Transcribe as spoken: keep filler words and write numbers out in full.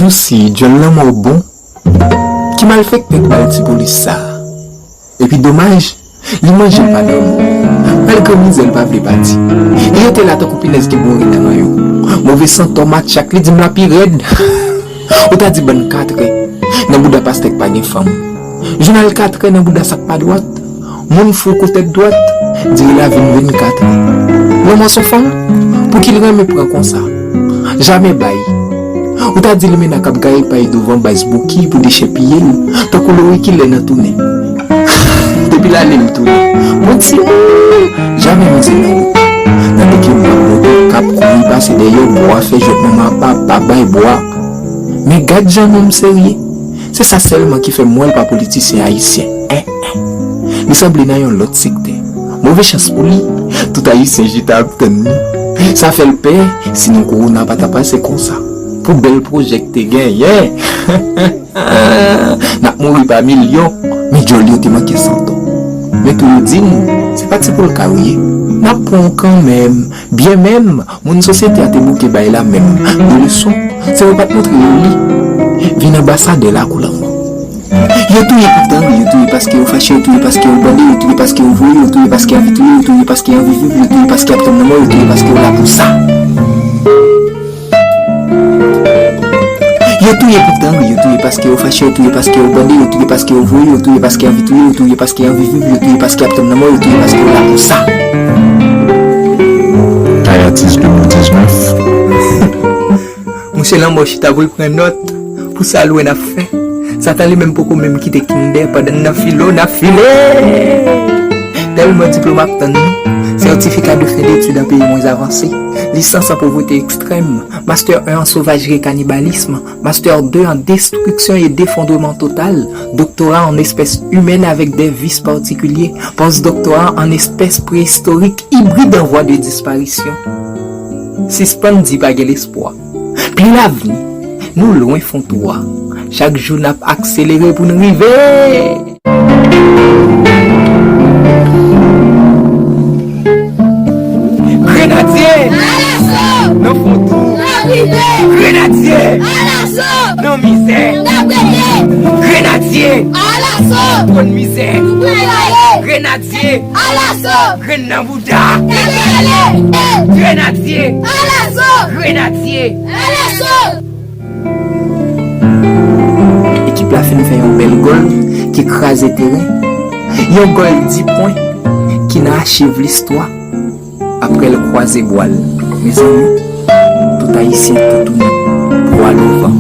Si djòl lanmò bon, ki malfektè k ba l ti polis sa a? Epi domaj, li manje l pa dòmi. Malgre mizè, l pa vle pati. Li rete la tankou pinèz ki boure nan mayo. Move santò matchak, li di m la pi rèd. Ou ta di bann katrè nan bouda pastè k pa gen fanm. Jounal katrè nan bouda sa k pa dwat. Moun fou kou tèt dwat, diri lavi m vennkat. Lanmò s on fanm, pou ki l renmen pran konsa? Jamè bay. Ou ta di limena k ap gaye pay douvan baz Bouki pou dechèpiye l, tankou lori ki lè nan tounen. Depi l ale, l tounen. Bon timoun, jamè mizè nan wout. Nan teke m ap monte, k ap kouri pase dèyè bwa, fè jwèt manman papa bay bwa. Men gad jan nonm serye. Se sa sèlman ki fè m wè l pa politisyen ayisyen. En, en. Li sanble nan yon lòt sektè. Move chans pou li, tout ayisyen chita ap tann li. Sa fè l pè, sinon kowona pa ta pase konsa. Pou bèl pwojè k te genyen. N ap mouri pa milyon, men djòl yo te manke santò. Men tou yo di n, se pa ti poul ka w ye. N ap pran w kanmenm, byen menm, moun sosyete a te bouke bay la menm. De leson, se mwen pa t montre yo li. Vin anbasadè lakou lanmò. Yo touye pou tangri, yo touye paske yo fache, yo touye paske yo bande, yo touye paske yo voye, yo touye paske anvi touye, yo touye paske anvi viv, yo touye paske ap tann lanmò, yo touye paske yo la pou sa. Yo touye pou tangri, yo touye paske yo fache, yo touye paske yo bande, yo touye paske yo voye, yo touye paske anvi touye, yo touye paske anvi viv, yo touye paske ap tann lanmò, yo touye paske yo la pou sa. Tayatis de mil diznèf. Mouche lanmò chita pou l pran nòt pou sa l wè n ap fè. Satan li menm poko menm kite kindè pandan n nan filo, n ap file. Tèlman diplòm ap tann nou, certificat de fin d'études an peyi mwens avanse, lisans an povrete ekstrèm, master en an sovajri e kanibalism, master de an destriksyon e defondreman total, doctorat en espèces humaines avec des vices particuliers, postdoctorat en espèces préhistoriques hybrides en voie de disparition. Sispann di pa gen lespwa. Pli lavni, nou lwen fon twa. Chak jou n ap akselere pou n rive. Grenadye! Alaso! Nan fon tou! N ap rive! Grenadye! Alaso! Nan mizè! N ap rete! Grenadye! Alaso! Twòn mizè! Nou pral ale! Grenadye! Alaso! Grenn nan bouda! N ap rale! Grenadye! Alaso! Grenadye! Alaso! Ekip la fin fè yon bèl gòl ki kraze teren. Yon gòl dis pwen ki nan achiv listwa. Aprè l kwaze bwa l. Mezanmi, tout Ayisyen te tounen bwa douvan.